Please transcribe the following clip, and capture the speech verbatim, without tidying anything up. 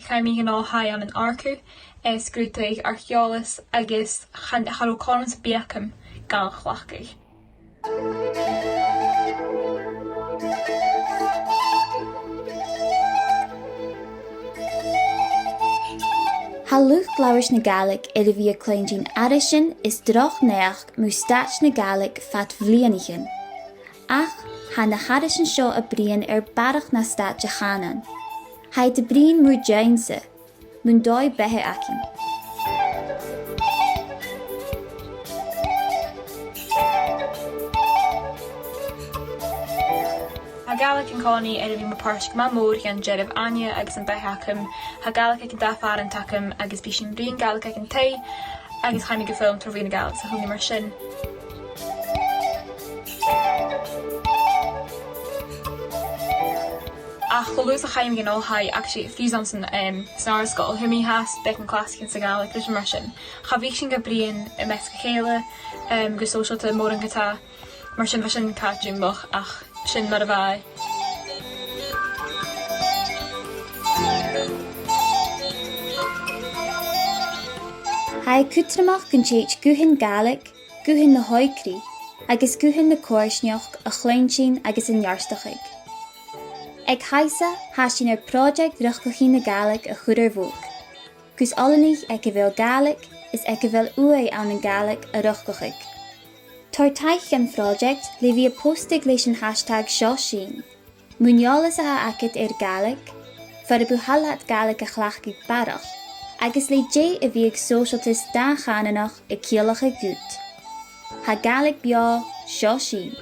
Chaidh mi dhan oilthigh ann an Arcaibh, eh, sgrùdadh arc-eòlas agus chan, cha robh cothrom sam bith agam Gàidhlig a chleachdadh. Tha luchd-labhairt na Gàidhlig air a bhith a' cluinntinn aithrisean is droch naidheachd mu staid na Gàidhlig fad bhliadhnaichean. Ach tha na h-aithrisean seo a' bruidhinn air barrachd na staid a' chànain. Tha iad a' bruidhinn mur deidhinn-sa, mun dòigh-beatha againn. Tha Gàidhlig an-còmhnaidh air a bhith mar phàirt gu math mòr dhen dearbh-aithne agus am beatha agam. Tha Gàidhlig aig an dà phàrant agam agus bidh sinn a' bruidhinn Gàidhlig aig an taigh, agus chaidh mi gu foghlam tro mheadhan na Gàidhlig, so tha mi mar sin. Ach cho luath 's a chaidh mi dhan oilthigh, actually, fiù 's anns an, em, san àrd-sgoil, thug mi às beagan clasaichean sa Ghàidhlig, rudan mar sin. Cha bhiodh sinn ga bruidhinn am measg a chèile, em, gu sòisealta mòran ge-tà. Mar sin, bha sin car iomadach, ach sin mar a bha e. Tha e cudromach gun tèid guthan Gàidhlig, guthan na h-òigridh agus guthan na coimhearsnachd a chluinntinn agus a neartachadh. Aig H I S A, tha sinn air pròiseact riochdachaidh na Gàidhlig a chur air bhog, gus oileanaich aig a bheil Gàidhlig is aig a bheil ùidh ann an Gàidhlig a riochdachadh. Thoir taic dhan phròiseact le bhith a' postadh leis an hashtag seo sinn. Mun eòlas a tha agad air Gàidhlig, far am bu thoil leat Gàidhlig a chleachdadh barrachd, agus le dè a bhiodh sòisealtas dà-chànanach a' ciallachadh dhut. Tha Gàidhlig beò, seo sinn.